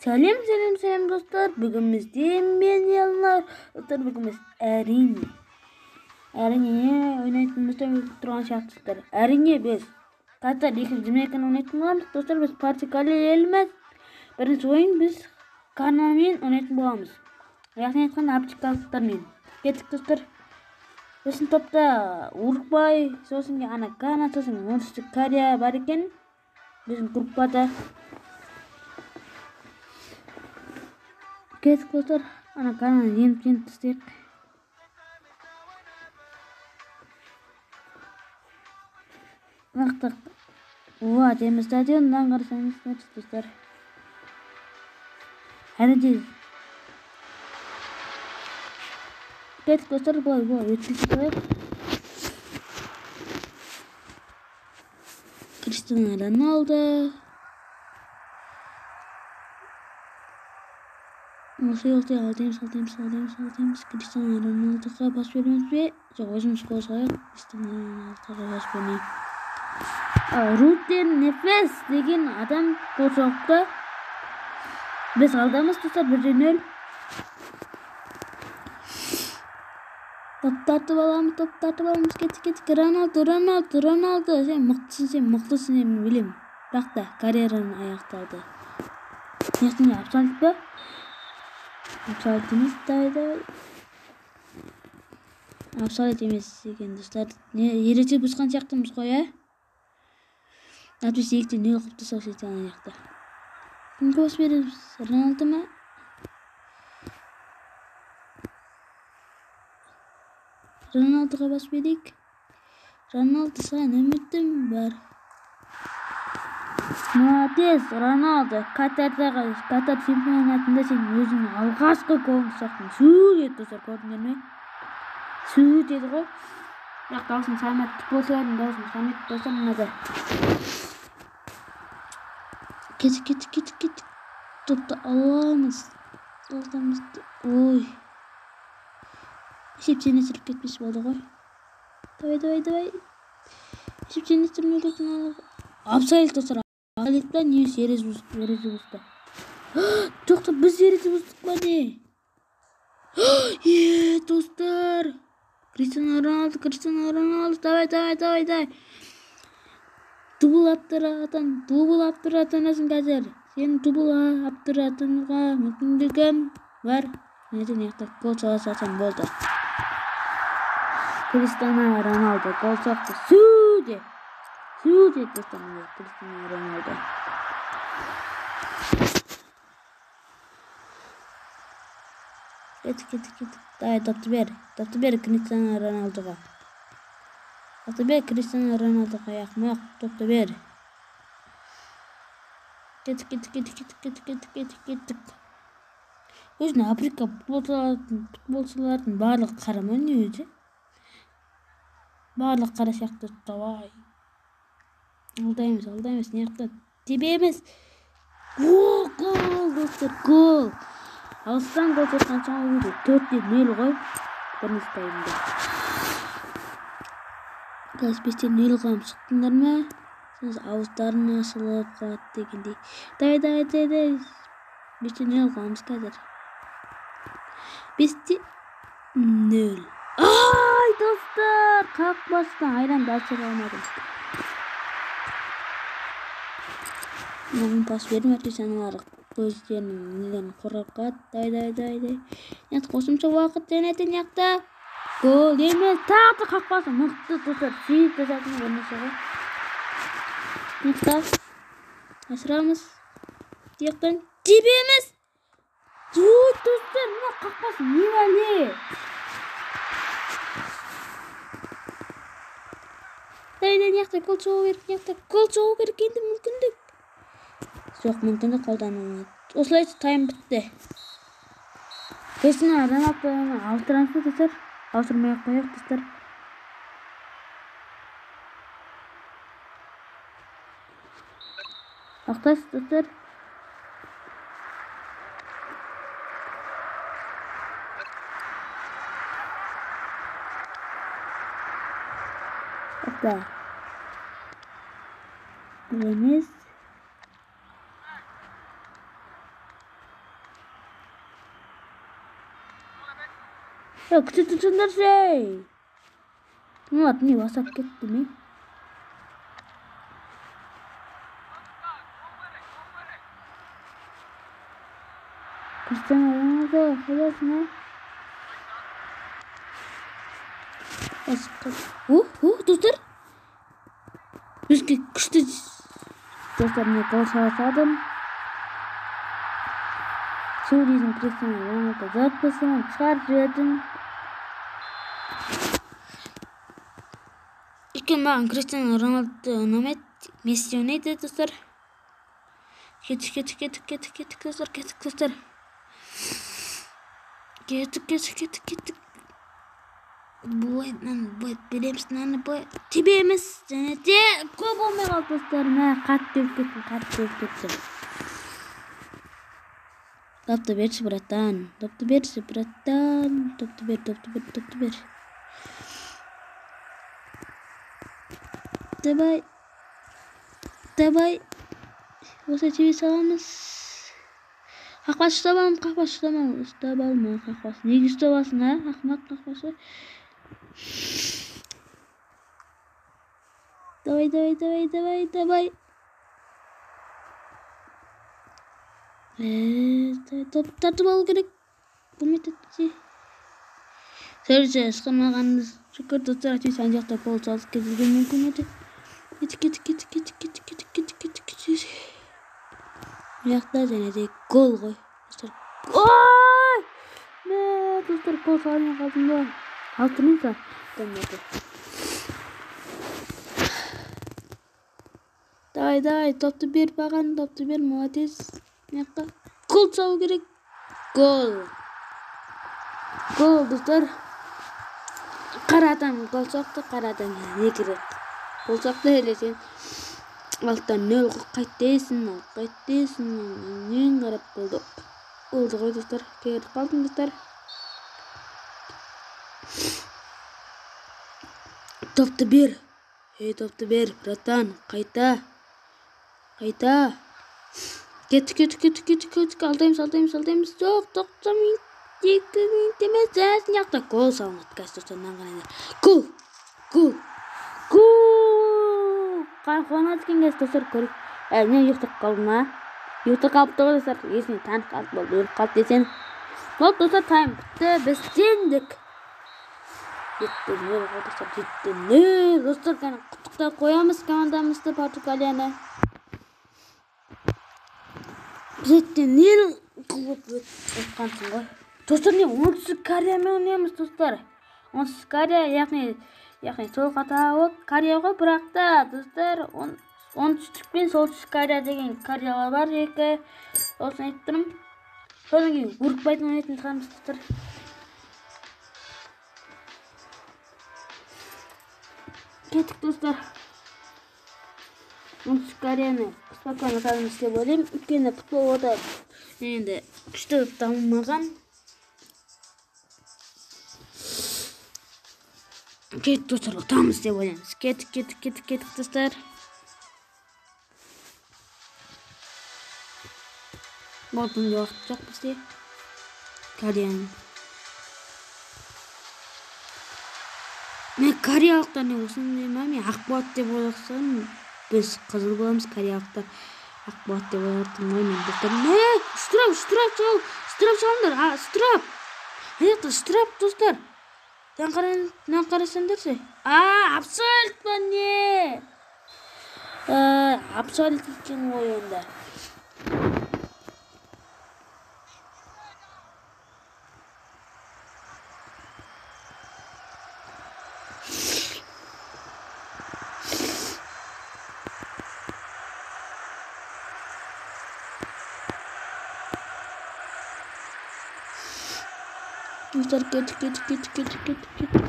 Сәлем, сәлем, сәлем достар. Бүгін бізде мен Елнар. Достар, бүгін біз әрине ойнайтынымызды тұрған сияқтысыздар. Әрине біз Катар 2022-ні ойнайтын боламыз. Достар, біз Португалия еліміз. Бірінші ойын біз Канамен ойнайтын боламыз. Яғни айтқанда африкалықтармен. Кеттік, достар. Біздің топта Уругвай, сосын ана Гана, сосын Оңтүстік Корея бар екен. Біздің группада. Кеттік, достар. Ана Гананы жеңіп тастайық. Нақты Уа, темір стадионнан қарасаңыз, достар. Әлі де кеттік, достар, былай өткізіп салайық. Криштиану Роналду. Осы жолда алдаймыз. Криштиану Роналдуға бас береміз бе? Жоқ, өзіміз гол салайық. Криштиану Роналдуға бас бермейік. Рутен Нефес деген адам гол соқты. Біз алдамыз, достар, 1-0. Топ тартып аламыз, кеттік. Роналду. Сен мықтысың, мен білемін. Бірақ та карьераң аяқталды. Не, абсолют па? Абсолют емес, давай. Абсолют емес екен, достар. Не, ереже бұзған сияқтымыз ғой, ә? Әйтпесе 2-0 қылып тастаушы еді ана жақта. Кімге бас береміз? Роналду ма? Роналдуға бас берейік. Роналду, саған үмітім бар. Молодец, Роналду. Катар чемпионатында сен өзіңнің алғашқы голыңды соқтың. Су деді, достар, көрдіңдер ме? Су деді ғой. Бірақ дауысын салмады, футболшылардың дауысын салмайды, достар, мынада. Кеттік. Топты аламыз. Ой. Есеп теңестіріп кетпес болды ғой. Давай. Есеп теңестірмей кеткен. Абсолют, достар. Абсолют па, не ереже бұзды. Тоқта, біз ереже бұздық па не? Е, достар. Криштиану Роналду. Давай. Дубл аптыратынасың қазір. Сен дубл аптыратынға мүмкіндігім бар. Неден яқта гол сала салсам болды. Криштиану Роналду гол соқты. Су деді, достар, Криштиану Роналду. Кеттік. Давай, топты бер. Топты бер Криштиану Роналдуға. Ақымақ, топты бер. Кеттік. Өзіне Африка футболшылардың барлығы қара ма не өзі? Барлығы қара сияқты. Давай. Алдаймыз. Не жақта тебеміз. О, гол, достар, гол. Алыстан гол соққан соң 4-0 ғой. Бірінші таймда. Қазір 5-0 қыламыз. Шықтыңдар ма? Сосын ауыздарың ашылып қалады дегендей. Давай. 5-0 қыламыз қазір. 5-0. Ай, достар, қақпастан айранды асыра алмадым. Маған пас бердім, әйтпесе аналар көздерінің нелерін қорғап қалады. Давай. Енді қосымша уақыт және де жақта. Гол емес, тағы да қақпасы мықты, достар. Сүйіп тастайтын бірнеше ғой. Жақта асырамыз. Жақтан тебеміз. Ой, достар, мына қақпасы не бәле? Давай, жақта гол соғу керек, енді мүмкіндік. Жоқ, мүмкіндік қолданылмады. Осылайша тайм бітті. Криштиану Роналдуны ауыстырамыз ба, достар? Ауыстырмай ақ қояйық, достар. Ақтас, достар. Опа. Емес. Күте тұрсаңдаршы, ей. Мыналар не басап кетті ме? Криштиану Роналду, қайдасың, а? Достар. Бізге күшті достар, мен гол салдым. Сөйлейсің, Криштиану Роналду жатпасам, шығарып жібердім. Өйткені маған Криштиану Роналду ұнамайды, Месси ұнайды, достар. Кеттік, кеттік, кеттік, кеттік, кеттік, достар, кеттік, достар. Кеттік, кеттік, кеттік, кеттік. Былай, мынаны былай береміз, мынаны былай тебеміз. Және де гол болмай қалды, достар. Мә, қатты теуіп кеттім, қатты теуіп кеттім. Допты берші, братан. Допты берші, братан. Допты бер, допты бер, допты бер. Давай. Давай. Осылай тебе саламыз. Қақпашы ұстап аламын, қақпашы ұстап аламын. Ұстап алма, қақпашы. Неге ұстап аласың, а? Ақымақ қақпашы. Давай, давай, давай, давай, давай. Топ тартып алу керек. Болмайды десе. Сәрше, ысқырмағанымыз шүкір, достар. Әйтпесе ана жақта гол салып кетуге мүмкін еді. Кеттік, кеттік, кеттік, кеттік, кеттік, кеттік, кеттік, кеттік, кеттік. Мына жақта және де гол ғой, достар. Ой! Мә, достар, гол салмай қалдым ба? Алып тұрмын ба? Болмады. Давай, давай, допты бер маған, допты бер, молодец. Мына жақта гол салу керек. Гол. Гол, достар. Қара адам гол соқты, қара адам не керек? Гол соқты, или сен алтыдан нөл қайтесің, қайтесің, нен қарап болды. Болды ғой, достар. Кетіп қалдым, достар. Допты бер. Ей, допты бер, братан, қайта. Қайта. Кеттік, кеттік, кеттік, кеттік, кеттік. Алдаймыз, алдаймыз, алдаймыз. Жоқ, 90 минут, 2 минут емес, мына жақта гол салынады қазір, достар, мынаны қараңдар. Гол, гол, гол. Қуанады екен қазір, достар, көрейік. Мен ұйықтап қалдым, а? Ұйықтап қалыпты ғой, достар. Есіне танып қалды, болды, өліп қалды десең. Болды, достар, тайм бітті, біз жеңдік. 7-0 ғой, достар, 7-0. Достар, кәне құттықтап қоямыз командамызды, Португалияны. 7-0 қылып өтқансың ғой. Достар, не Оңтүстік Кореямен ойнаймыз, достар. Оңтүстік Корея, яғни сол атауы Корея ғой, бірақ та, достар, оңтүстік пен солтүстік Корея деген Кореялар бар екі. Осыны айтып тұрмын. Содан кейін Уругвайдан ойнайтын шығармыз, достар. Кеттік, достар. Оңтүстік Кореяны спокойно ұтамыз деп ойлаймын. Өйткені футбол ода енді күшті дамымаған. Кеттік, достар, ұтамыз деп ойлаймыз. Кеттік, кеттік, кеттік, кеттік, достар. Болды, бұндай уақыт жоқ бізде. Кореяның. Мен кореялықтар не осындай ма? Мен ақ болады деп ойласам, біз қызыл боламыз, кореялықтар ақ болады деп ойлап ғой мен, достар. Мә, штраф, штраф шал, штраф шалыңдар, а, штраф. Ана жақта штраф, достар. Мынаны қарасаңдаршы. А, абсолют па не? Абсолют екен ғой онда. Достар, кеттік, кеттік, кеттік, кеттік, кеттік, кеттік.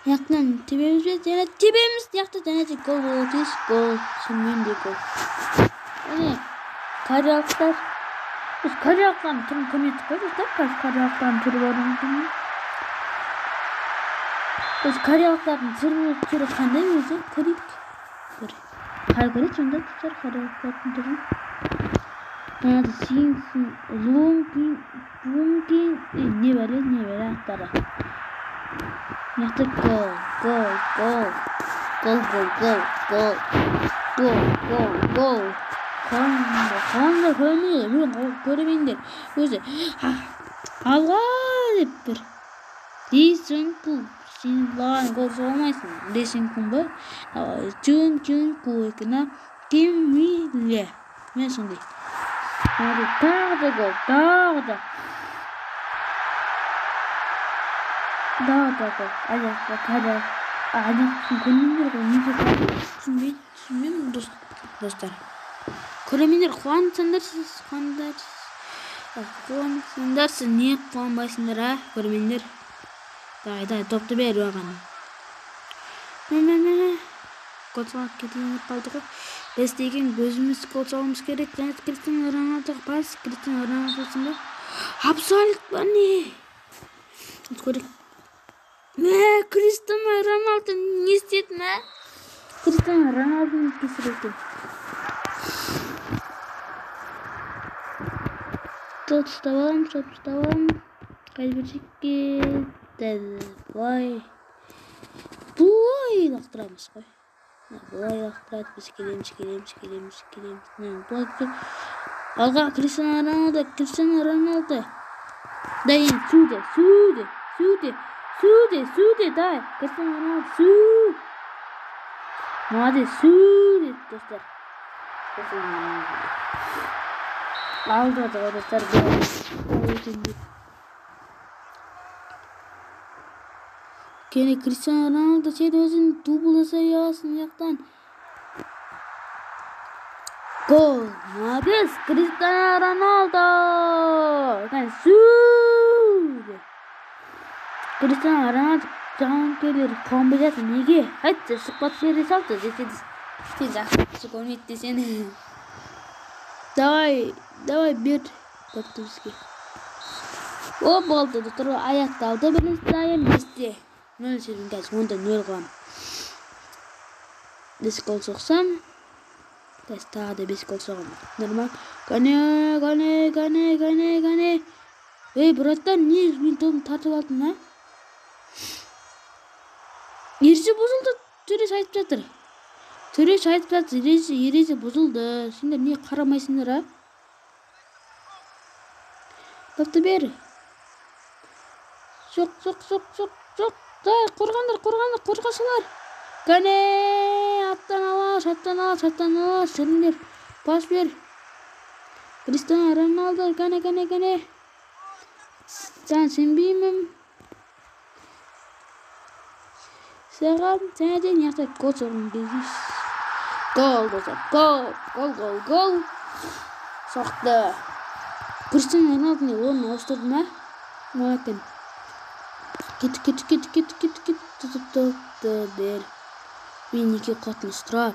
Мына тебеміз бе? Және тебеміз. Мына жақта және де гол болуы тиіс. Гол. Шынымен де гол. Міне, кореялықтар. Біз кореялықтардың түрін көрмедік қой, достар. Қазір кореялықтардың түрі бар мүмкін. Біз кореялықтардың түрі қандай өзі? Көрейік. Бір. Қалай көрейік сонда, достар, кореялықтардың түрін? Синсин, Лункин, Пункин, не бәле, не бәле аттары. Мына гол, гол, гол, гол, гол, гол, гол, гол, гол, гол. Қуандар, көрмейді, мен көрмеңдер. Өзі алға деп бір. Дейсің ку, сен бұлаған гол соға алмайсың. Дейсің кун ба? Чун, чун, ку екен, ким миле. Мен сондай. Тағы да гол, тағы да. Тағы да гол. Аяқта, қайда. Аяқтың көрмеңдер ғой, неге түсінбеймін, достар. Көрмеңдер, қуансаңдар сіз, қуансаңдар сіз, не қуанбайсыңдар, а, көрмеңдер. Давай, давай, топты бер оған. Мә. Гол салып кетіп қалды ғой. Біз деген өзіміз гол салуымыз керек. Және Криштиану Роналдуға пас, Криштиану Роналдусын ба? Абсолют па не? Көрейік. Мә, Криштиану Роналду не істедің, а? Криштиану Роналдуны кесір екен. Топ ұстап аламын, топ ұстап аламын. Қайда бір жерге былай. Былай лақтырамыз ғой. Былай лақтырады, біз келеміз, келеміз, келеміз, келеміз. Былай кел. Алға, Криштиану Роналду, Криштиану Роналду. Да, енді сюде, сюде, сюде, сюде, сюде, дай. Криштиану Роналду, сю. Молодец, сюде, достар. Алдырды ғой, достар. Кені Криштиану Роналду сен өзің дубль жасай аласың жақтан. Гол! Молодец, Криштиану Роналду! Сюде! Криштиану Роналду жанкүйерлері қуанбай жатыр. Неге? Айтшы, сұхбат бере салшы десеңіз. Сен жақсы көрмейді десең. Давай, давай бер допты бізге. О, болды, достар, аяқталды бірінші тайм. Бесте нөл сезім қазір, онда нөл қыламын. 5 гол соқсам, қазір тағы да 5 гол соғамын. Нормал. Кәне, кәне, кәне, кәне, кәне. Ей, братан, не мен тобын тартып алдың, а? Ереже бұзылды, төреш айтып жатыр. Төреш айтып жатыр, ереже бұзылды. Сендер не қарамайсыңдар, а? Допты бер. Жоқ, жоқ, жоқ, жоқ, жоқ. Дай, қорғандар, қорғандар, қорғашылар. Кәне, аттан алаш, аттан алаш, аттан алаш, жүріңдер. Пас бер. Криштиану Роналду, кәне, кәне, кәне. Саған сенбеймін. Саған сәден яқта гол соғым келді. Гол, достар, гол, гол, гол, гол. Соқты. Криштиану Роналду не орнын ауыстырды ма? Молодец. Кет, кет, кет, кет, кет, кет, топты бер. Мен неге қатын ұстырап.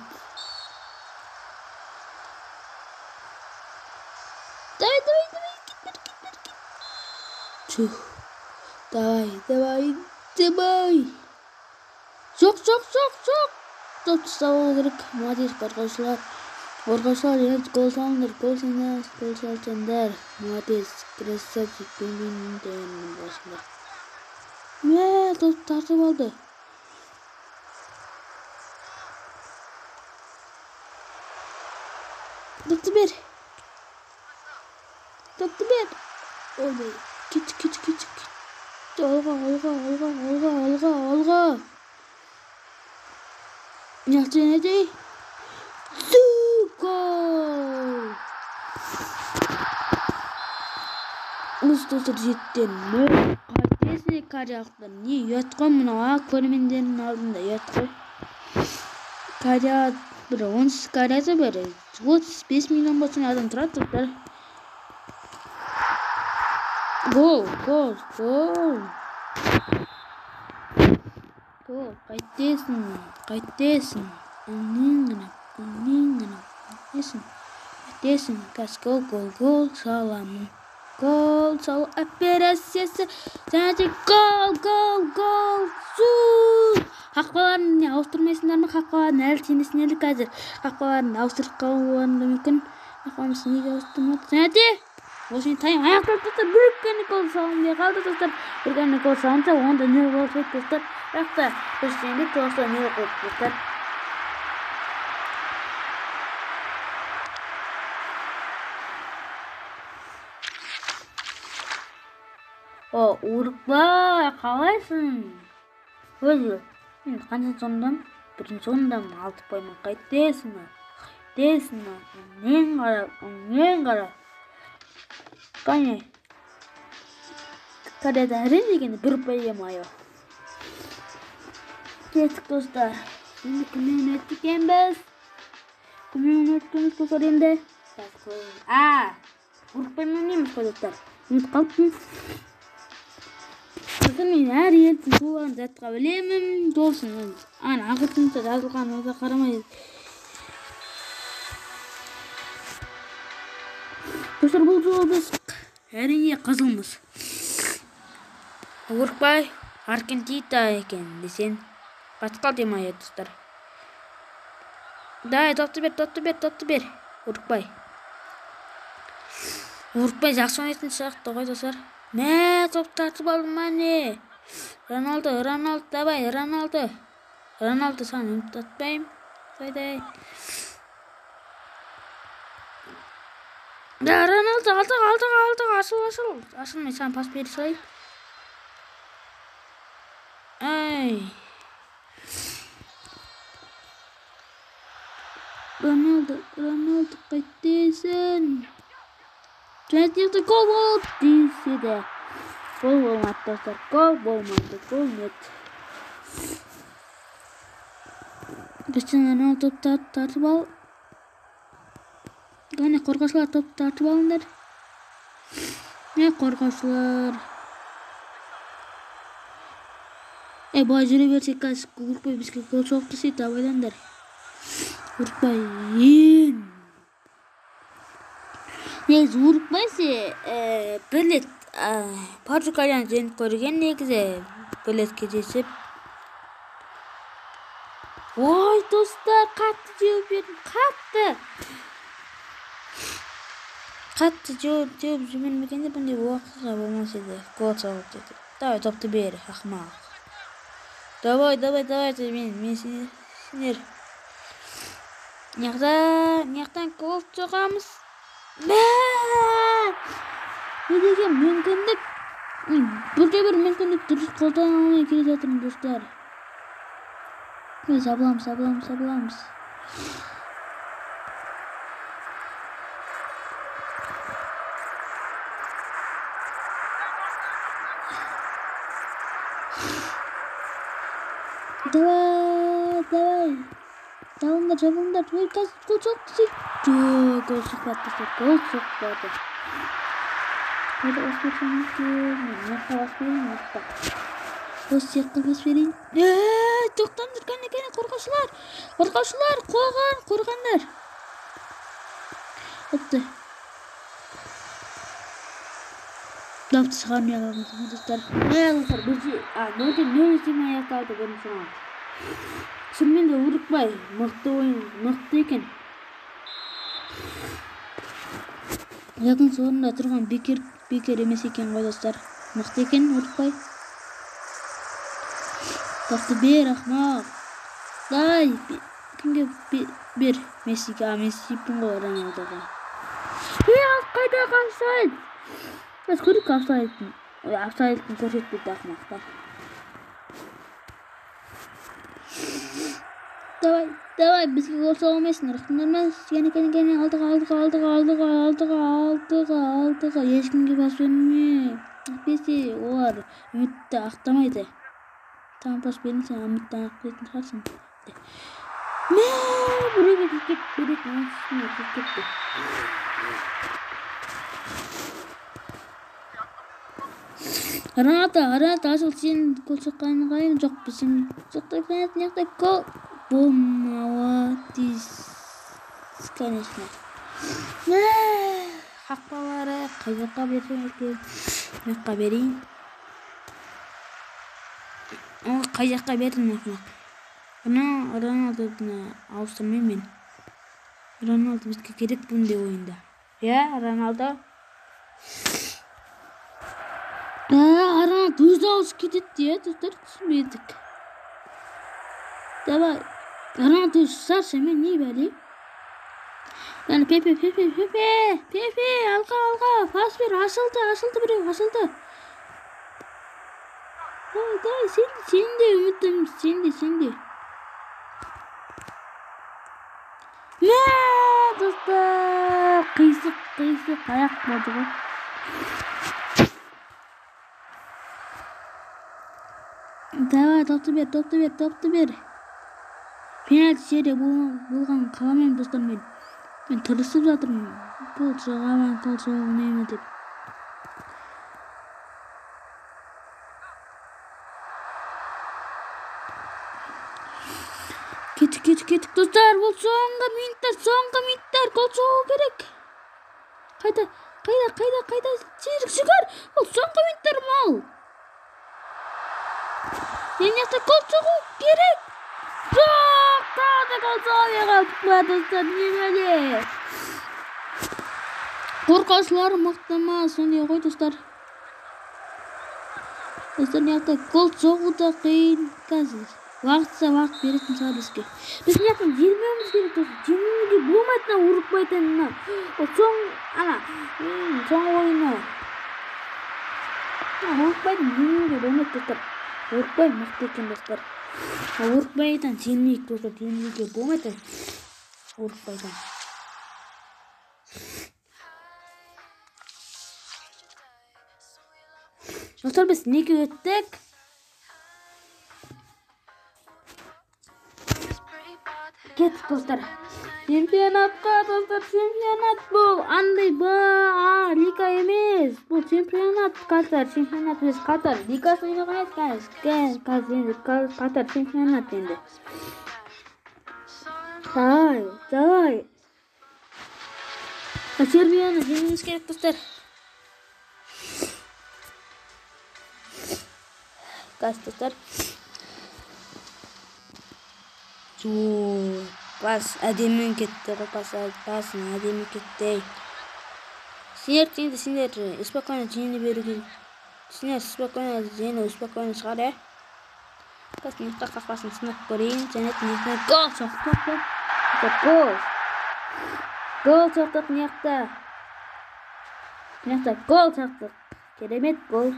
Давай, давай, давай, кет, бер, кет, бер, кет. Чух. Давай, давай, давай. Жоқ, жоқ, жоқ, жоқ. Допты ұстап алу керек. Молодец, қорғаушылар. Қорғаушылар, енді гол салыңдар, гол салыңдар, гол салсаңдар. Молодец, красавчик, пингвиндердің басында. Мә, допты тартып алды. Допты бер. Допты бер. Ойбай, кет, кет, кет, кет. Алға, алға, алға, алға, алға, алға. Не дей? Гол! Достар, жеттен нөл. Қайтесің, кореялықтар. Не ұят қой мынау, а? Көрермендердің алдында ұят қой. Корея бір 18 Кореясы бір 35 миллион болсын адам тұрады, достар. Гол, гол, гол. Гол, қайтесің, қайтесің. Үннен ғана, қайтесің, қайтесің. Қазір гол, гол, гол саламын. Гол салу операциясы. Және гол, гол, гол, су. Қақпаларын не ауыстырмайсыңдар ма? Қақпаларын әлі сенесіңдер қазір. Қақпаларын ауыстырып қалуларың да мүмкін. Қақпамыз неге ауыстырмады? Және де осымен тайм аяқталды достар. Бір ғана гол салынбай қалды достар. Бір ғана гол салынса, онда нөл болушы еді достар. Бірақ та біз жеңдік, достар, нөл қойдық достар. О, Уругвай, қалайсың? Өзі, мен қаншаншы орындамын? Бірінші орындамын, 6 ұпаймен. Қайтесің? Қайтесің? Мен қара, мен қара. Қане. Кореяда әрең дегенде бір ұпай ем-ай. Кеттік достар. Енді кіммен өттік екенбіз? Кіммен өттік достар енді? Уругваймен ойнаймыз қой достар. Ұмытып қалыппын. Сосын мен әр елдің туларын жатқа білемін. Толсын. Ана ағылшынша жазылған болса қарамай. Достар, бұл жолы біз әрине қызылмыз. Уругвай Аргентина екен десең. Басқа демай достар. Дай, допты бер, допты бер, допты бер. Уругвай. Уругвай жақсы ойнайтын сияқты ғой достар. Мә, топ тартып алдым міне. Роналду, Роналду, давай, Роналду. Роналду, саған үміт артпаймын. Давай. Да, Роналду, алдық, алдық, алдық, ашыл, ашыл. Ашылмай, саған пас бере салайын. Ай. Роналду, Роналду, қайтесің? Және гол болды десе де. Гол болмады достар, гол болмады, гол нет. Криштиану Роналду топ тартып ал. Қане, қорғаушылар, топ тартып алыңдар. Не қорғаушылар? Былай жүре берсек, қазір Уругвай бізге гол соғып тастайды, абайлаңдар. Уругвай ең. Негізі Уругвай бір рет Португалияны жеңіп көрген, негізі бір рет кездесіп. Ой, достар, қатты жеуіп едім, қатты. Қатты жеуіп жібермегенде бұндай оқиға болмас еді. Гол соғып кетті. Давай, топты бер, ақымақ. Давай, давай, давай, мен сендер. Мына гол соғамыз. Не деген мүмкіндік, бірде бір мүмкіндік дұрыс қолдана алмай келе жатырмын достар. Сабыламыз, сабыламыз, сабыламыз. Давай, давай. Жабылыңдар, жабылыңдар. Ой, қазір гол соқты десек. Жоқ, гол соқпады достар, гол соқпады. Қайда бас берсем екен? Мен мына жаққа бас берейін, мына жаққа. Осы жаққа бас берейін. Тоқтаңдар, кәне, кәне, қорғаушылар. Қорғаушылар, қорған, қорғандар. Опты. Допты шығармай қалдым достар. Достар, бірде, 0-0 есебімен аяқталды бірінші раунд. Шынымен де Уругвай мықты ойын, мықты екен. Екінші орында тұрған бекер емес екен ғой достар. Мықты екен Уругвай. Допты бер, ақымақ. Дай, кімге бер? Мессиге, Месси ғой Роналдуға. Қайдағы офсайд? Біз көрдік офсайдын. Офсайдын көрсетпейді ақымақтар. Давай, давай, бізге гол соға алмайсыңдар, ұқтыңдар ма? Кәне, кәне, кәне, алдыға, алдыға, алдыға, алдыға, алдыға, алдыға, алдыға. Ешкімге бас берме. Әйтпесе, олар үмітті ақтамайды. Саған пас бердім, сен үмітті ақтайтын шығарсың. Мә, біреуге кіріп кетті, біреудің үстіне кіріп кетті. Роналду, Роналду, ашыл, сен гол соққанын қараймын. Жоқ, біздің соқты, мына жақта гол болмауы тиіс, конечно. Қақпалары қай жаққа берсем екен? Мына жаққа берейін. Қай жаққа бердім? Мына Роналдуны ауыстырмаймын мен. Роналду бізге керек бұндай ойында. Иә, Роналду. Роналду өзі ауысып кетеді, иә, достар, түсінбедік. Давай. Роналду шаршамай не бәле? Яғни Пепе, Пепе, Пепе, Пепе, алға, алға, пас бер, ашылды, ашылды біреу, ашылды. Давай, давай, сен, сен де үміттенеміз, сен де, сен де. Мә, достар, қисық, қисық аяқ болды ғой. Давай, топты бер, топты бер, топты бер. Пенальти серия болғанын қаламаймын, достар, мен. Мен тырысып жатырмын. Гол соғамын, гол соға алмаймын деп. Кеттік, кеттік, кеттік, достар. Бұл соңғы минуттар, соңғы минуттар. Гол соғу керек. Қайда, қайда, қайда, қайда? Серік, жүгір. Бұл соңғы минуттар, мал. Енді жақта гол соғу керек. Жоқ, тағы да гол соға алмай қалдық па, достар, не бәле? Қорқаушылар мықты ма, сондай ғой, достар. Достар, мына жақта гол соғу да қиын қазір. Уақытша уақыт беретін шығар бізге. Біз мына жақтан жеңбеуіміз керек, достар. Жеңуге болмайды мына Уругвайдан мына. Ол соң, ана, соңғы ойыны. Мына Уругвайдан жеңуге болмайды, достар. Уругвай мықты екен, достар. Уругвайдан жеңбейік, достар. Жеңуге болмайды Уругвайдан. Достар, біз неге өттік? Кеттік, достар. Чемпионатқа, достар, чемпионат бұл. Андай лига емес. Бұл чемпионат, Катар, чемпионат емес, Катар. Лигасын ойнаған емес, қазір, қазір енді, Катар чемпионат енді. Давай, давай. Сербияны жеңуіміз керек, достар. Қазір, достар. Ой, бас әдемі кетті ғой, бас, басың әдемі кетті. Сендер енді, сендер спокойно жеңе беруге, сендер спокойно жеңу, спокойно шығар, ә? Қазір мына жақта қақпасын сынап көрейін, және мына жақта гол соқтық, гол. Гол соқтық мына жақта. Мына жақта гол соқтық. Керемет гол.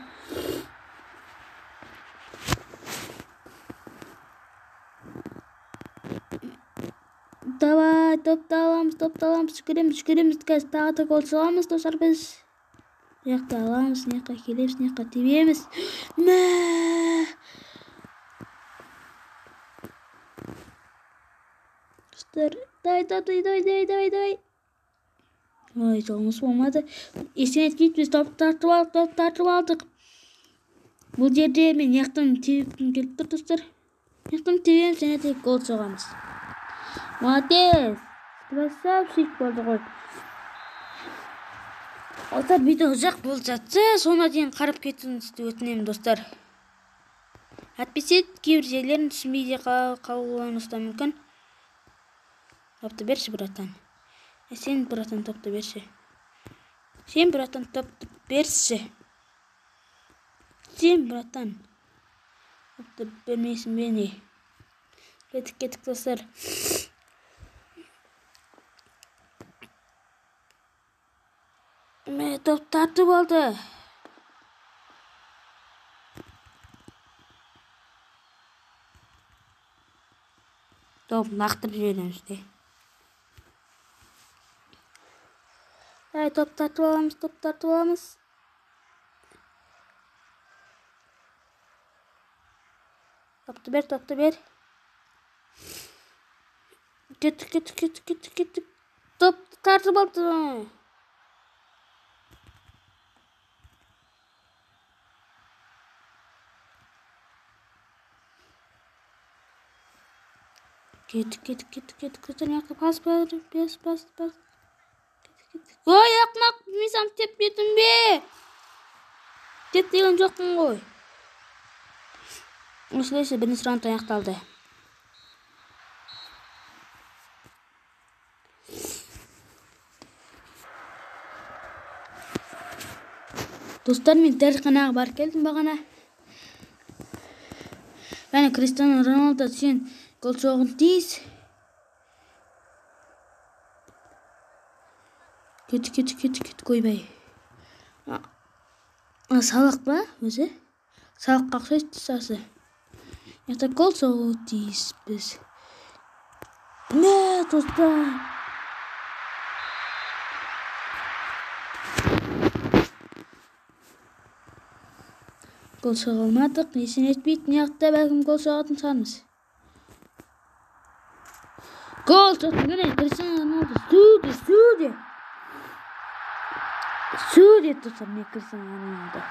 Давай, топты аламыз, топты аламыз, жүгіреміз, жүгіреміз, қазір тағы да гол соғамыз, достар, біз. Мына жақта аламыз, мына жаққа келеміз, мына жаққа тебеміз. Мә! Достар, давай, давай, давай, давай, давай, давай. Ой, жолымыз болмады. Ештеңе етпейді, біз топты тартып алдық, топты тартып алдық. Бұл жерде мен мына жақтан тебгім келіп тұр, достар. Мына жақтан тебеміз және де гол соғамыз. Молодец! Красавчик болды ғой. Достар, видео ұзақ болып жатса, соңына дейін қарап кетуіңізді өтінемін, достар. Әйтпесе кейбір жерлерін түсінбей де қалуыңыз да мүмкін. Топты берші, братан. Сен, братан, топты берші. Сен, братан, топты берші. Сен, братан, топты бермейсің бе не? Кеттік, кеттік, достар. Мә, топ тартып алды. Топ лақтырып жібереміз де. Давай, топ тартып аламыз, топ тартып аламыз. Топты бер, топты бер. Кеттік, кеттік, кеттік, кеттік, кеттік. Топ тартып алды. Кеттік, кеттік, кеттік, кеттік. Достар, мына жақта пас бар, пас, пас, пас. Кеттік, кеттік. Ой, ақымақ, мен саған теппедім бе? Теп деген жоқпын ғой. Осылайша бірінші раунд аяқталды. Достар, мен дәріханаға барып келдім бағана. Және Криштиану Роналду сен гол соғуың тиіс. Кет, кет, кет, кет, ойбай. Салақ па өзі? Салаққа ұқсайды сасы. Яқты гол соғуы тиіс біз. Мә, достар. Гол соға алмадық, есен етпейді. Мына жақта бәлкім гол соғатын шығармыз. Гол соқты, міне, Криштиану Роналду. Суде, суде. Суде, достар, міне Криштиану Роналду.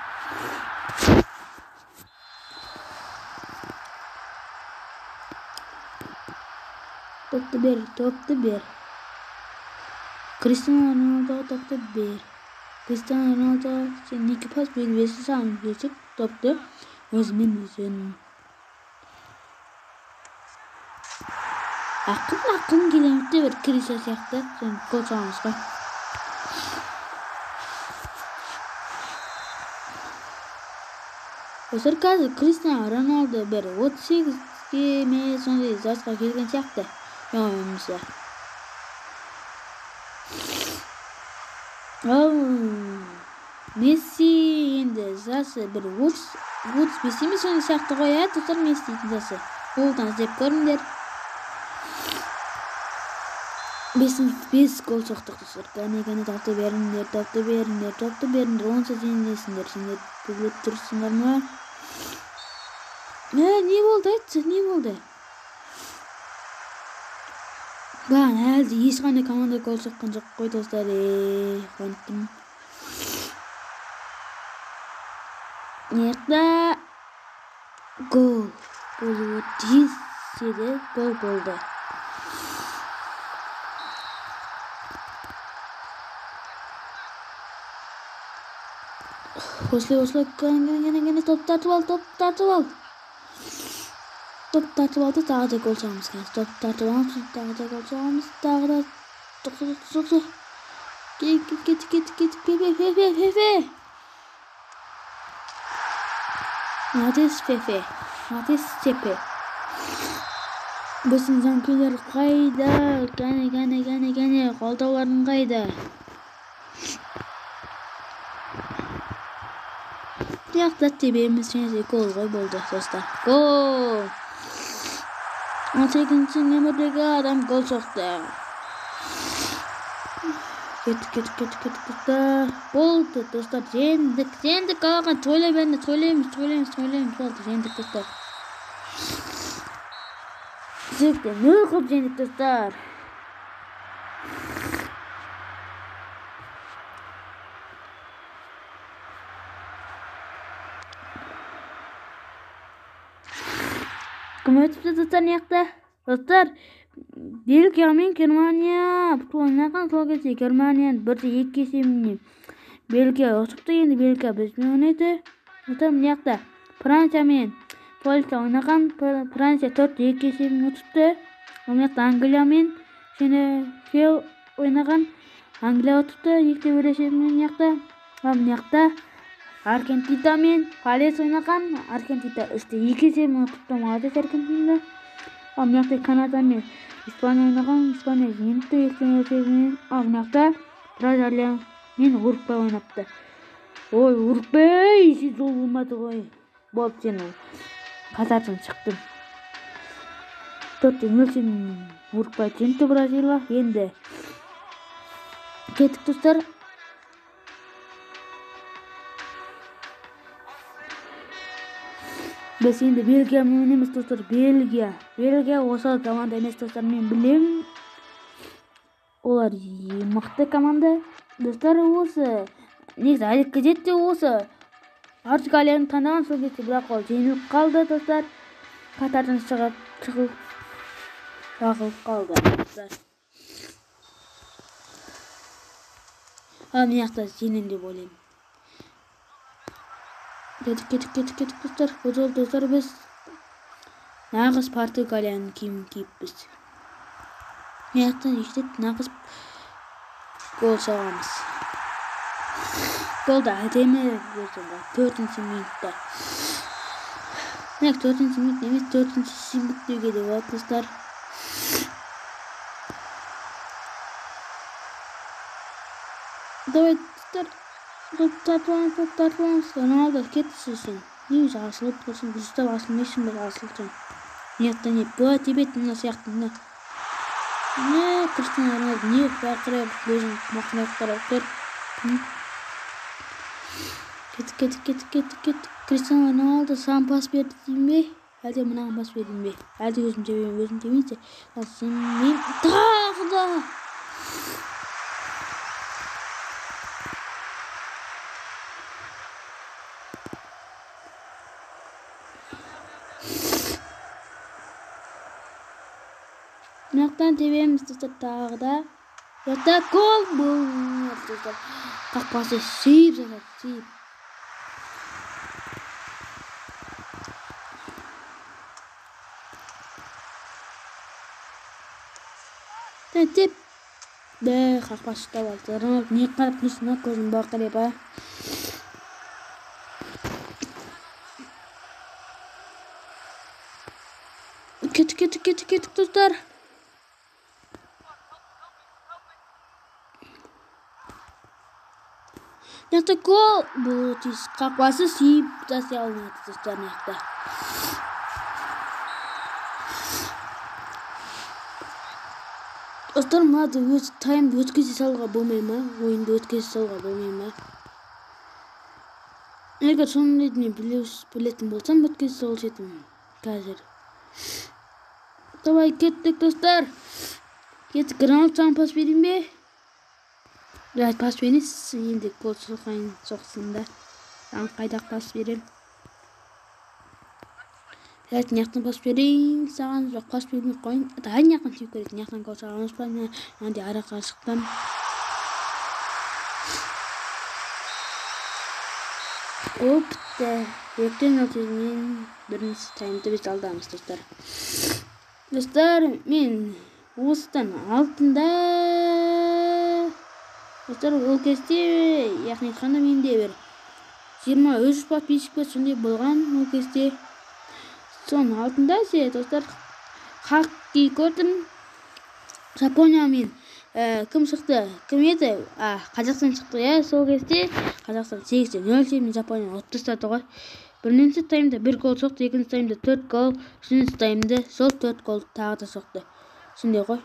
Топты бер, топты бер. Криштиану Роналдуға топты бер. Криштиану Роналду сен екі пас бермесін, саған берсек топты өзімен өзін. Ақын ақын келеміз де бір Криса сияқты сен гол соғамыз ғой. Достар, қазір Криштиану Роналду бір 38-ге ме сондай жасқа келген сияқты. Жаңа Месси енді жасы бір 35 емес сондай сияқты ғой, ә, достар, Мессидің жасы. Голдан іздеп көріңдер. 5 гол соқтық, достар. Кәне, кәне, топты беріңдер, топты беріңдер, топты беріңдер. Онсыз жеңесіңдер. Сендер біліп тұрсыңдар ма? Не болды, айтшы, не болды? Бағана әлі де ешқандай команда гол соққан жоқ қой, достар. Қуанып тұрмын. Мына гол болуы тиіс еді, гол болды. Осылай, осылай, кәне, кәне, кәне, топ тартып ал, топ тартып ал. Топ тартып алды, тағы да гол соғамыз қазір. Топ тартып аламыз, тағы да гол соғамыз, тағы да тоқта, тоқта, тоқта. Кет, кет, кет, кет, Пепе, Пепе, Пепе. Молодец, Пепе. Молодец, Пепе. Біздің жанкүйерлер қайда? Кәне, кәне, кәне, кәне, қолдауларың қайда? Мына жақта тебеміз және де гол ғой болды, достар. Гол! 18-ші нөмірдегі адам гол соқты. Кеттік, кеттік, кеттік, кеттік, достар. Болды, достар, жеңдік, жеңдік. Қалған тойлай беріңдер, тойлаймыз, тойлаймыз, тойлаймыз. Болды, жеңдік, достар. Жеңдік, нөл қылып жеңдік, достар. Кім өтіпті, достар, мына жақта? Достар, Бельгия мен Германия ойнаған сол кезде Германияны 1-2 есебімен Бельгия ұтыпты. Енді Бельгия бізбен ойнайды. Достар, мына жақта Франция мен Польша ойнаған. Франция 4-2 есебімен ұтыпты. Мына жақта Англия мен Сенегал ойнаған. Англия ұтыпты 2-1 есебімен мына жақта. Ал мына жақта Аргентина мен Палес ойнаған. Аргентина 3-2 есебімен ұтыпты. Молодец, Аргентина. Ал мына жақта Канада мен Испания ойнаған. Испания жеңіпті 2-0 есебімен. Ал мына жақта Бразилия мен Уругвай ойнапты. Ой, Уругвай, сен жол болмады ғой. Болды, сен қатардан шықтың. 4-0 есебімен Уругвай жеңді Бразилия. Енді кеттік, достар. Біз енді Бельгиямен ойнаймыз, достар. Бельгия. Бельгия осал команда емес, достар, мен білемін. Олар мықты команда. Достар, осы негізі Алик Кезет те осы Португалияны таңдаған сол кезде, бірақ ол жеңіліп қалды, достар. Қатардан шығып шағылып қалды, достар. Ал мына жақта жеңемін деп ойлаймын. Кеттік, кеттік, кеттік, кеттік, достар. Бұл жолы, достар, біз нағыз Португалияның киімін киіппіз. Мына жақтан ешті нағыз гол соғамыз. Голды әдемі берді ғой. 4-ші минутта. Міне 4-ші минут емес, 4-ші секунд деуге де болады, достар. Давай, достар. Топ тартып аламыз, топ тартып аламыз. Роналдо кетші сен. Не өзі асылып тұрсың, дұрыстап асылмайсың ба, асылсаң. Мына жақта не былай тебеді, мына сияқты, мына. Не, Криштиану Роналду не бақырайып, көзін бақырайып қарап тұр. Кеттік, кеттік, кеттік, кеттік, кеттік. Криштиану Роналду саған пас берді деймін бе? Әлде мынаған пас бердім бе? Әлде өзім тебейін, өзім тебейінші. Ал сен мен тағы да. Мына жақтан тебеміз, достар, тағы да. Жақта гол болмады, достар. Қақпасы сүйіп жатады, сүйіп. Теп. Бә, қақпасы ұстап алды. Роналду не қарап тұрсың, а, көзің бақырайып, а? Кеттік, кеттік, кеттік, кеттік, достар. Мына жақта гол болуы тиіс. Қақпасы сүйіп тастай алмады, достар, мына жақта. Достар, мынады өз таймды өткізе салуға болмай ма? Ойынды өткізе салуға болмай ма? Егер сондайды мен білетін болсам, өткізе салушы едім қазір. Давай, кеттік, достар. Кеттік. Роналду саған пас берейін бе? Давай, пас берейін. Енді гол соқайын, соқсын да. Саған қайда пас беремін? Давай, мына жақтан пас берейін саған. Жоқ, пас бермей қояйын. Давай, мына жақтан теуіп көрейік. Мына жақтан гол саламыз ба? Мынандай ара қашықтан. Оп, бітті. 2-0 тезінен бірінші таймды біз алдамыз, достар. Достар, мен осыдан алтында. Достар, ол кезде, яғни айтқанда, менде бір 23 подписчик пе сондай болған ол кезде. Соның алтында ше, достар, хоккей көрдім. Жапония мен кім шықты? Кім еді? Қазақстан шықты, иә, сол кезде Қазақстан 8-0 есебімен Жапонияны ұтып тастады ғой. Бірінші таймда 1 гол соқты, екінші таймда 4 гол, үшінші таймда сол 4 гол тағы да соқты. Сондай ғой.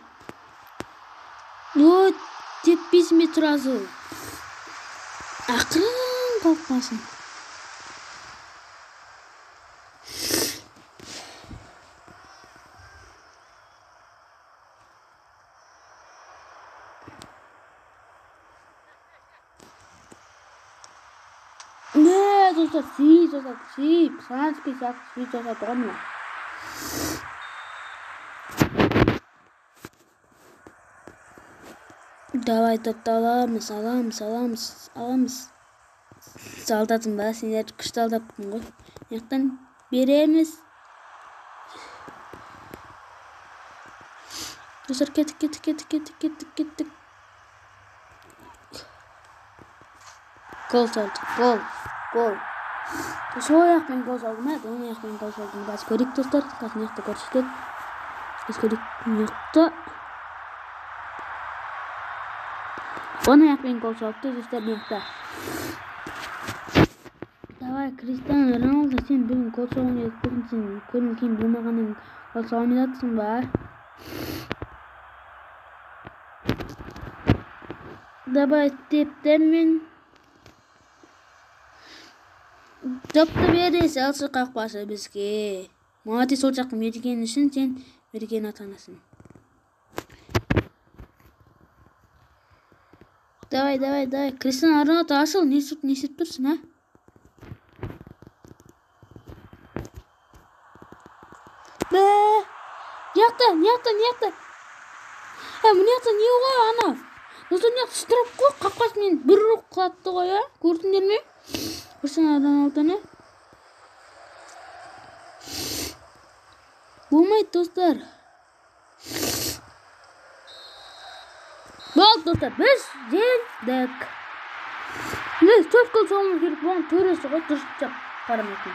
Ой, теппейсің бе сразу? Ақырын қалқпасын. Не, достар, сүйіп жасады, сүйіп, Санский сияқты сүйіп жасады ғой мына. Давай, топты аламыз, аламыз, аламыз, аламыз. Алдадым ба, сендерді күшті алдаппын ғой. Мына жақтан береміз. Достар, кеттік, кеттік, кеттік, кеттік, кеттік, кеттік. Гол салдық, гол, гол. Сол аяқпен гол салдым, ә, оң аяқпен гол салдым. Қазір көрейік, достар, қазір мына жақта көрсетеді. Қазір көрейік, мына жақта. Оң аяқпен гол салыпты, достар, мына жақта. Давай, Криштиану Роналду, сен бүгін гол соғуың керек. Бүгін сен көңіл күйің болмағаннан гол соға алмай жатсың ба? Давай, тептім мен. Допты бере салшы қақпашы бізге. Молодец, сол жаққа мерген үшін сен мерген атанасың. Давай, давай, давай. Криштиану Роналду, ашыл, не істеп тұрсың, а? Бә! Мына жақта, мына жақта. Мына жақта не ғой ана? Достар, мына жақта штраф қой, қақпасымен бір ұрып құлатты ғой, а? Көрдіңдер ме? Криштиану Роналдуны. Болмайды, достар. Болды, достар, біз жеңдік. Біз 4 гол соғуымыз керек болған, төресі ғой, дұрыс деп қарамайтын.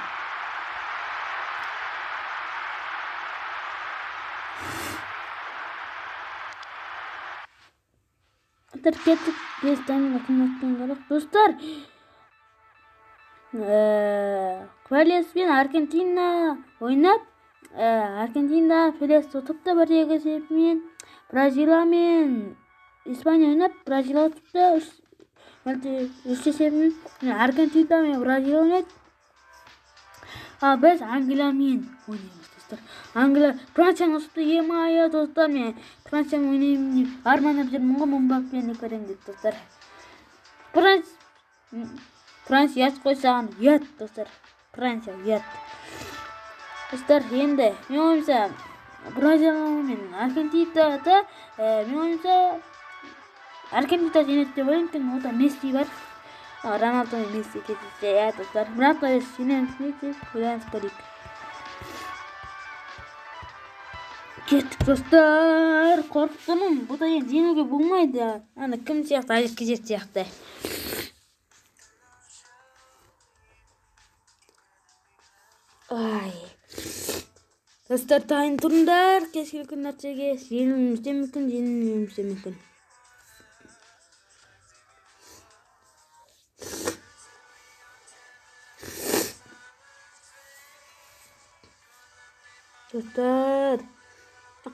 Кеттік, бес таймға қымбаттан қарақ. Достар, Валес пен Аргентина ойнап, Аргентина Фелес ұтыпты 1-2 есебімен. Бразилия мен Испания ойнап, Бразилия ұтыпты 3 есебімен. Аргентина мен Бразилия ойнайды. Ал біз Англиямен ойнаймыз, достар. Англия Францияны ұтты, емайы, достар, мен Франциямен ойнаймын деп армандап жүрмін ғой, Мбаппені көремін деп, достар. Франция ұят қой саған, ұят, достар. Франция ұят. Достар, енді мен ойымша Бразилия мен Аргентинада, мен ойымша Аргентина жеңеді деп ойлаймын, өйткені онда Месси бар. Роналду мен Месси кездессе, иә, достар. Бірақ та біз жеңеміз деп ойланып көрейік. Кеттік, достар. Қорқып тұрмын. Бұл да енді жеңуге болмайды. Ана кім сияқты, Алик Кезет сияқты. Ай. Достар, дайын тұрыңдар. Кез келген нәрсеге жеңілуіміз де мүмкін, жеңілмеуіміз де мүмкін. Достар,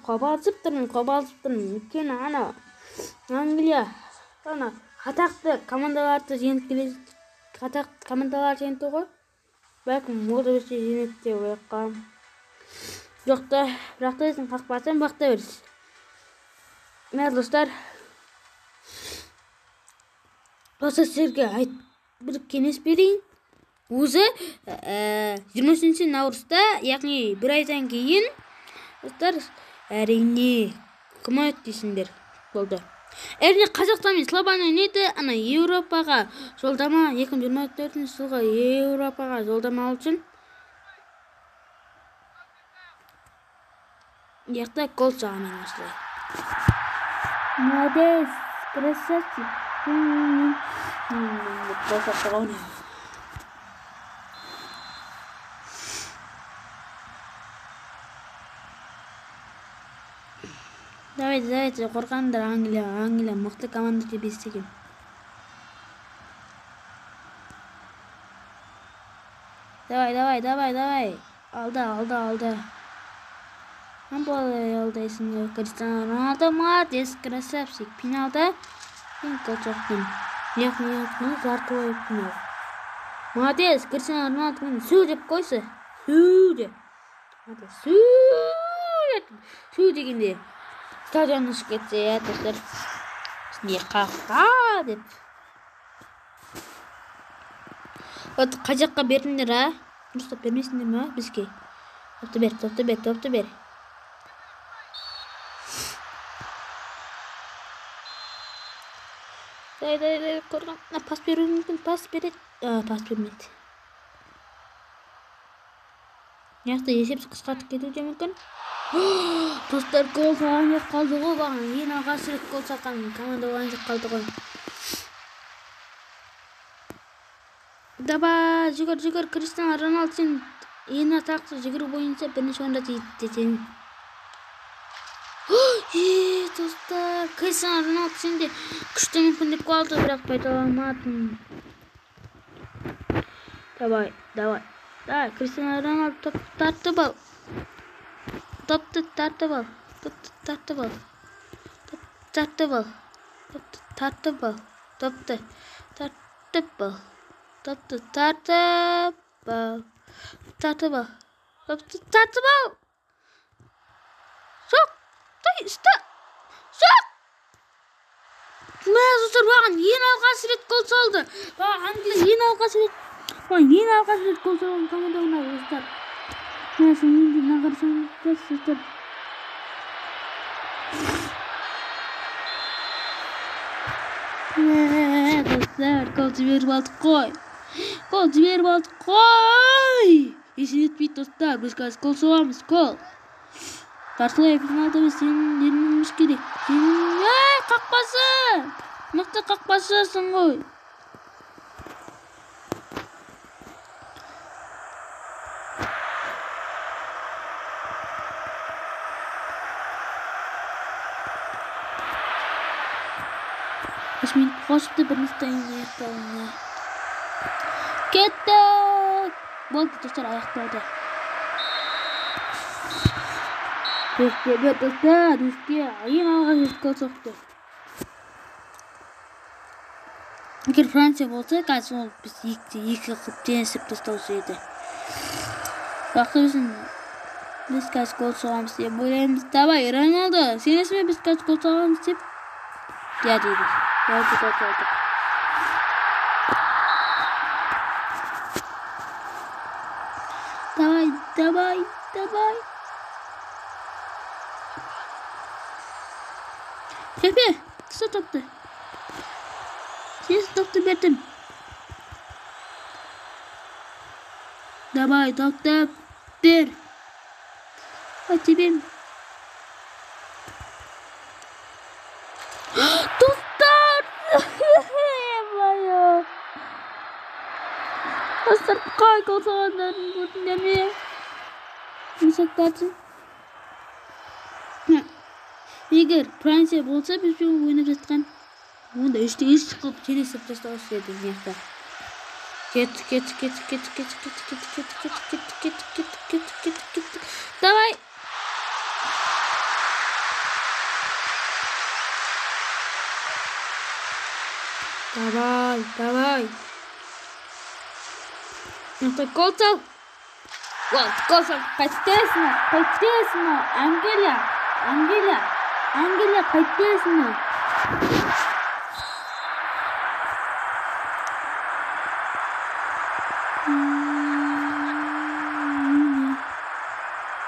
қобалжып тұрмын, қобалжып тұрмын. Өйткені ана Англия ана атақты командаларды жеңіп келе, атақты командалар жеңді ғой. Бәлкім ол да бізді жеңеді деп ойлап қаламын. Жоқ та, бірақ та біздің қақпасы мықты біз. Міне, достар, осы сіздерге бір кеңес берейін. Өзі, 23 наурызда, яғни бір айдан кейін, достар, әрине, кім ойнайды дейсіңдер, болды. Әрине, Қазақстан мен Словения ойнайды, ана Еуропаға жолдама, 2024 жылғы Еуропаға жолдама алу үшін. Яқта гол жағынан осылай. Молодец, красавчик. Гол соқты ғой. Давайте, давайте, қорқаңдар, Англия, Англия мықты команда деп естігем. Давай, давай, давай, давай. Алда, алда, алда. Амбалай алдайсың, Криштиану Роналду, молодец, красавчик. Финалда мен гол соқтым. Яғни, жартылай финал. Молодец, Криштиану Роналду су деп қойсы. Су деп. Су деп. Су дегенде стадион ұшып кетсе, иә, достар. Не қаққа деп. Вот қай жаққа бердіңдер, а? Дұрыстап бермейсіңдер ме бізге? Топты бер, топты бер, топты бер. Дай, дай, дай, қорған. На, пас беруі мүмкін, пас береді. А, пас бермеді. Мына жақта есепті қысқартып кетуі де мүмкін. Достар, гол салған жоқ қалды ғой бағана. Ең алғаш рет гол салған команда болған жоқ қалды ғой. Давай, жүгір, жүгір, Криштиану Роналду, сен ең атақты жүгіру бойынша бірінші орында жетесің. Достар, Криштиану Роналду сенде күшті мүмкіндік қалды, бірақ пайдаланмадың. Давай, давай. Давай, Криштиану Роналду топты тартып ал. Топты тартып ал. Топты тартып ал. Топты тартып ал. Топты тартып ал. Топты тартып ал. Топты тартып ал. Тартып ал. Топты тартып ал. Жоқ. Тай, ұста. Жоқ. Мә, достар, маған ең алғаш рет гол салды. Маған Англия ең алғаш рет. Маған ең алғаш рет гол салған команда ұнады, достар. Мә, сен енді мына қарасаңыздар, достар. Мә, достар, гол жіберіп алдық қой. Гол жіберіп алдық қой. Есен етпейді, достар. Біз қазір гол соғамыз, гол. Жартылай финалда біз жеңуіміз керек. Ей, қақпасы! Мықты қақпашысың ғой. 3 минут қосыпты, бірінші тайм аяқталуына. Кеттік! Болды, достар, аяқталды. 5-1, достар, 3-ке ең алғаш рет гол соқты. Егер Франция болса, қазір ол біз 2-2 қылып теңесіп тастаушы еді. Бірақ біз қазір гол соғамыз деп ойлаймыз. Давай, Роналдо, сенесің бе біз қазір гол соғамыз деп? Иә дейді. Болды, гол соқтық. Давай, давай, давай. Pepe, kısa toptu. Siz toptu berdim. Давай, toptu bir. Hadi bir. Достар! Достар, қалай гол соғғандарын көрдіңдер ме? Мысықтардың. Егер Франция болса, бізбен ойнап жатқан, онда 3-3 қылып теңесіп тастаушы еді мына жақта. Кеттік, кеттік, кеттік, кеттік, кеттік, кеттік, кеттік, кеттік, кеттік, кеттік, кеттік, кеттік, кеттік, кеттік. Давай! Давай, давай. Мына гол сал. Гол сал. Қайтесің, қайтесің, Англия, Англия. Англия қайтесің.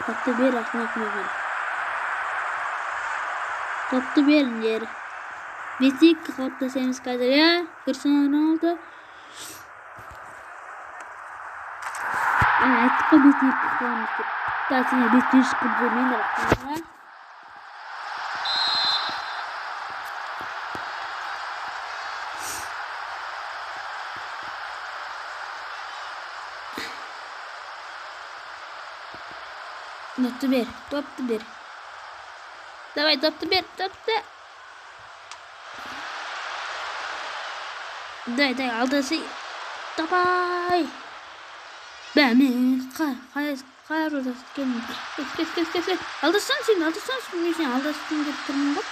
Топты бер, рахмет маған. Топты беріңдер. 5-2 қылып тастаймыз қазір, иә? Криштиану Роналду. Айттық қой 5-2 қыламыз деп. Қазір 5-3 қылып жібермеңдер, рахмет. Топты бер, топты бер. Давай, топты бер, топты. Дай, дай, алдасы. Давай. Бә, мен қалай келдім. Кес, кес, кес, кес. Алдасаң сен, алдасаң, мен сен алдасың деп тұрмын ғой.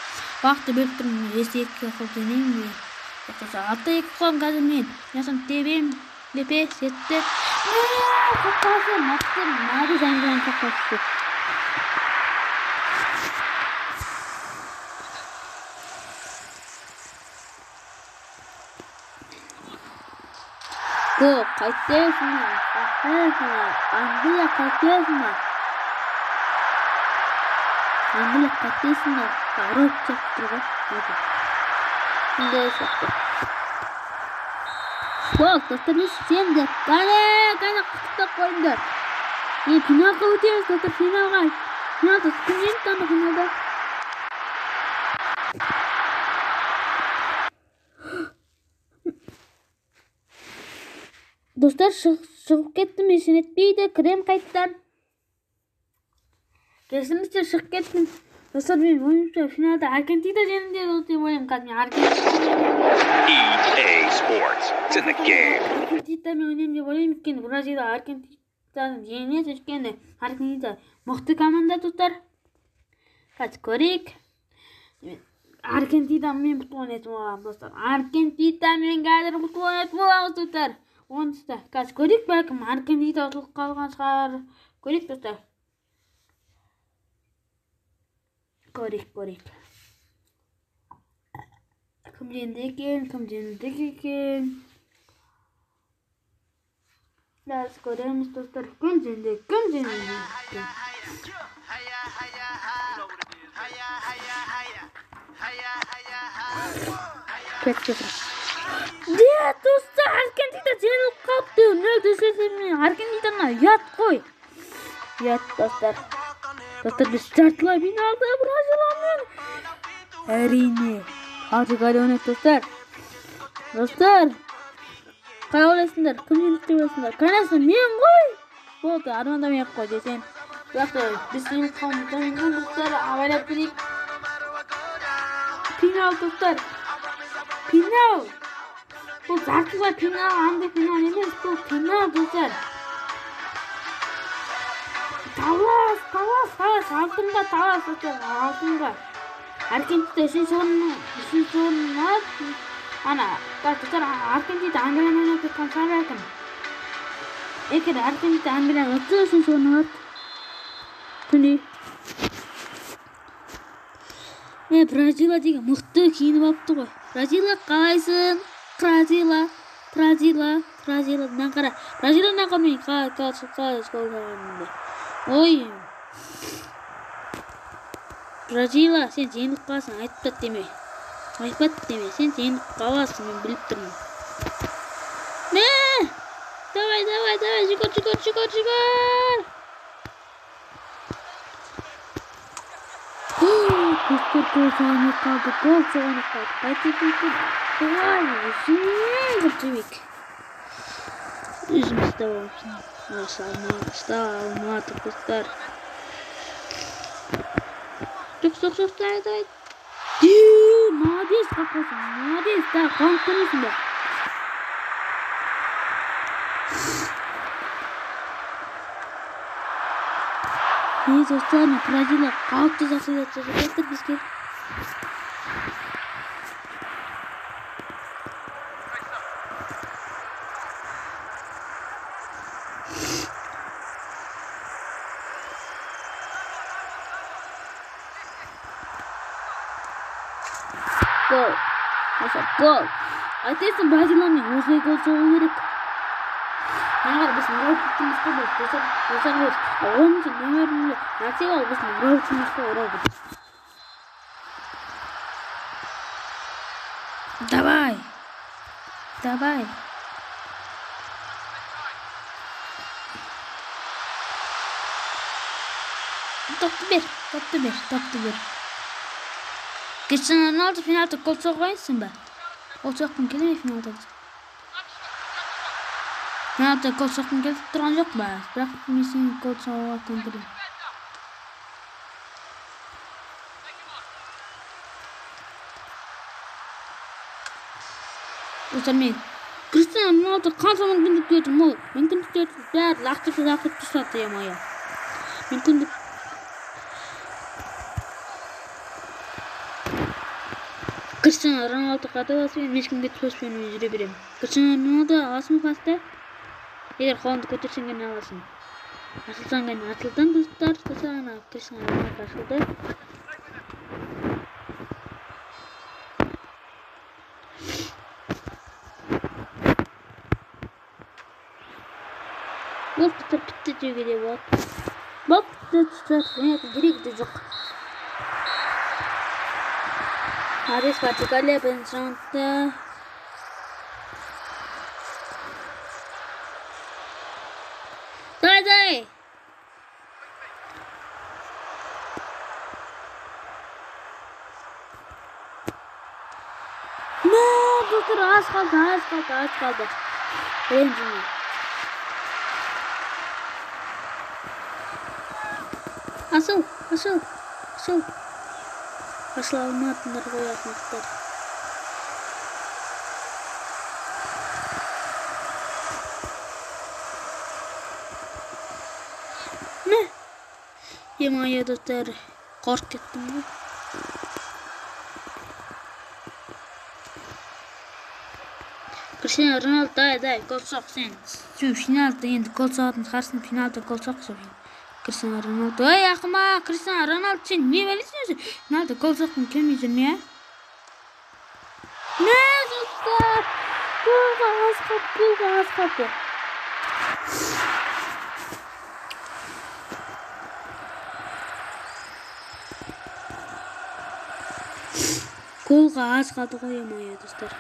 Уақытты беріп тұрмын, 5-2 қылып жеңемін мен. 6-2 қыламын қазір мен. Мен тебем, Пепе, жетті. Қақпасы, мықты, нағыз Англияның қақпасы. Гол, қайтесің, қайтесің, Англия қайтесің. Англия қайтесің, робот сияқты тұр ғой. Сондай сияқты. Болды, достар, біз жеңдік. Қане, қане, құттықтап қойыңдар. Финалға өтеміз, достар, финалға. Финалда кім жеңді ана финалда? Достар, шығып кеттім, ештеңе етпейді, кірем қайтадан. Кешіріңіздер, шығып кеттім. Достар, мен ойымша финалда Аргентина жеңді деп ойлаймын. Қазір мен EA Sports. It's in the game. Аргентинамен ойнаймын деп ойлаймын, өйткені Бразилия Аргентинаны жеңеді, өйткені Аргентина мықты команда, достар. Қазір көрейік. Аргентинамен футбол ойнайтын боламыз, достар. Аргентинамен қазір футбол ойнайтын боламыз, достар. Онысы да. Қазір көрейік, бәлкім Аргентина ұтылып қалған шығар. Көрейік, достар. Көрейік, көрейік. Кім жеңді екен, кім жеңді екен? Қазір көреміз, достар. Кім жеңді, кім жеңді екен? Кеттік. Де, достар, Аргентина жеңіліп қалыпты. 0-3 Аргентина ұят қой. Ұят, достар. Достар, біз жартылай финалда Бразилиямен. Әрине, Португалия ойнайды, достар. Достар, қалай ойлайсыңдар? Кім жеңді деп ойлайсыңдар? Конечно, мен ғой. Болды, армандамай ақ қой десең. Бірақ та біз жеңіліп қалуымыз мүмкін, достар. Абайлап білейік. Финал, достар. Финал. Бұл жартылай финал, андай финал емес, бұл финал, достар. Талас, талас, талас, алтынға талас, достар, алтынға. Аргентина үшінші орын алып, ана, достар, Аргентина Англиямен ойнап жатқан шығар бәлкім. Егер Аргентина Англияны ұтса, үшінші орын алады. Күні. Бразилия деген мықты киініп алыпты ғой. Бразилия қалайсың? Бразилия, Бразилия, Бразилия. Мынаны қара. Бразилия мынаны қара, мен қалай. Ой. Бразилия, сен жеңіліп қаласың, айтпа деме. Айтпа деме, сен жеңіліп қаласың, мен біліп тұрмын. Мә! Давай, давай, давай, жүгір, жүгір, жүгір, жүгір. Достар, гол соғылмай қалды, гол соғылмай қалды. Қайтып кетті. Ой, өзімнен жібек. Өзім ұстап алыпсың. Алмадық, достар. Жоқ, жоқ, жоқ, давай, давай. Молодец, қаққансың, молодец, да, қуанып көрмейсің бе? Ей, достар, мен Бразилия қатты жақсы жасап жатыр бізге. Гол. Достар, гол. Айтайсың, Бразилиямен осылай гол соғу керек. Мына біздің роботымыз қой, достар, достар, біз оныншы нөмірінде нәрсе ол біздің роботымыз қой, робот. Давай. Давай. Топты бер, топты бер, топты бер. Криштиану Роналду финалда гол соқпайсың ба? Гол соққың келе ме финалда? Финалда гол соққың келіп тұрған жоқ па? Бірақ мен сені гол соғуға көндіремін. Достар, мен Криштиану Роналду қанша мүмкіндік бердім, ол мүмкіндіктерді бәрі лақтырып тастады, е-мое. Мүмкіндік Криштиану Роналду қата басып, мен ешкімге түспей жүре беремін. Криштиану Роналду аласың ба пасты? Егер қолыңды көтерсең ғана аласың. Ашылсаң ғана ашылдан, достар, достар, ана Криштиану Роналду ашылды. Болды, достар, бітті деуге де болады. Болды, достар, ойнайтын керегі де жоқ. Молодец, Португалия бірінші раундта. Давай, давай. Мә, достар, аз қалды, аз қалды, аз қалды. Ренжіме. Асыл, асыл, асыл. Ашыла алмадыңдар ғой, ақымақтар. Мә! Е-мое, достар, қорқып кеттім ғой. Криштиану Роналду, давай, давай, гол соқ сен. Сен финалда енді гол соғатын шығарсың, финалда гол соқ сен. Криштиану Роналду, ей, ақымақ, Криштиану Роналду, сен не білесің өзі? Финалда гол соққың келмей жүр ме, а? Мә, достар, голға аз қалды, голға аз қалды. Голға аз қалды ғой, е-мое, достар.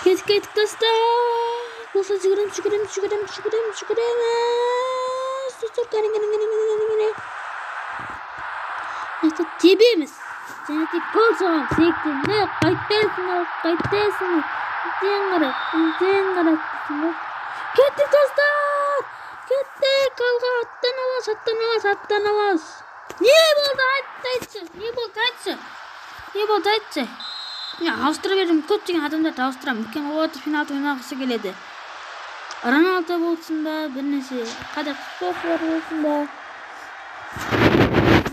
Кеттік, кеттік, достар. Болса жүгіреміз, жүгіреміз, жүгіреміз, жүгіреміз, жүгіреміз. Достар, кәне, кәне, кәне, кәне, кәне, кәне. Мына тебеміз. Және де гол соғамыз. Сектені қайтесің, қайтесің. Сен қара, сен қара. Кеттік, достар. Кеттік, алға аттан алас, аттан алас, аттан алас. Не болды, айтшы. Не болды, айтшы. Не болды, айтшы. Мен ауыстыра бердім, көптеген адамдарды ауыстырамын. Өйткені олар финалда ойнағысы келеді. Роналдо болсын ба, бірнеше қадір спортшылар болсын ба.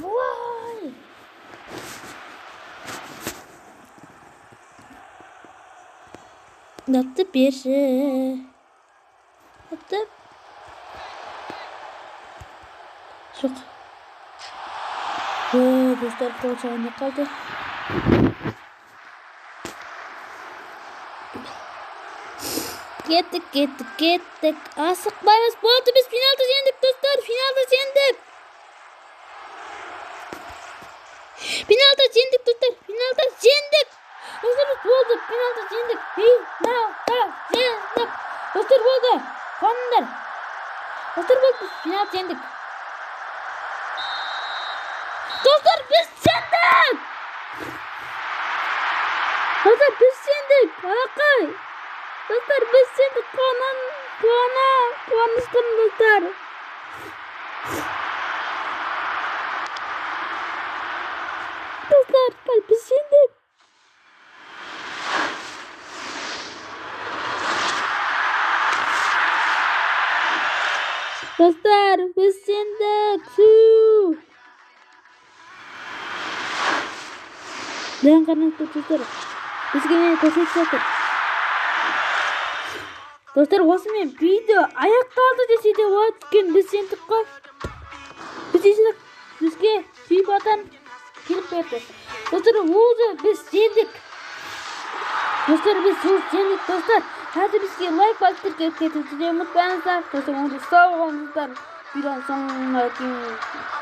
Вай! Допты берші. Допты. Жоқ. О, достар, қол жағында қалды. Кеттік, кеттік, кеттік. Асықпаймыз. Болды, біз финалда жеңдік, достар. Финалда жеңдік. Финалда жеңдік, достар. Финалда жеңдік. Достар, біз болды. Финалда жеңдік. Финалда жеңдік. Достар, болды. Қуаныңдар. Достар, болды. Біз финалда жеңдік. Достар, біз жеңдік. Достар, біз жеңдік. Алақай. Достар, біз жеңдік. Қуаныштымын, достар. Достар, біз жеңдік. Достар, біз жеңдік. Су. Дән қараңыздар, достар. Бізге не көрсетіп жатыр? Достар, осымен видео аяқталды десе де болады, өйткені біз жеңдік қой. Біз жеңдік. Бізге FIFA-дан келіп берді. Достар, уже біз жеңдік. Достар, біз жеңдік, достар. Қазір бізге лайк басып тіркеліп кетуді де ұмытпаңыздар. Достар, онда сау болыңыздар. Видеоның соңына дейін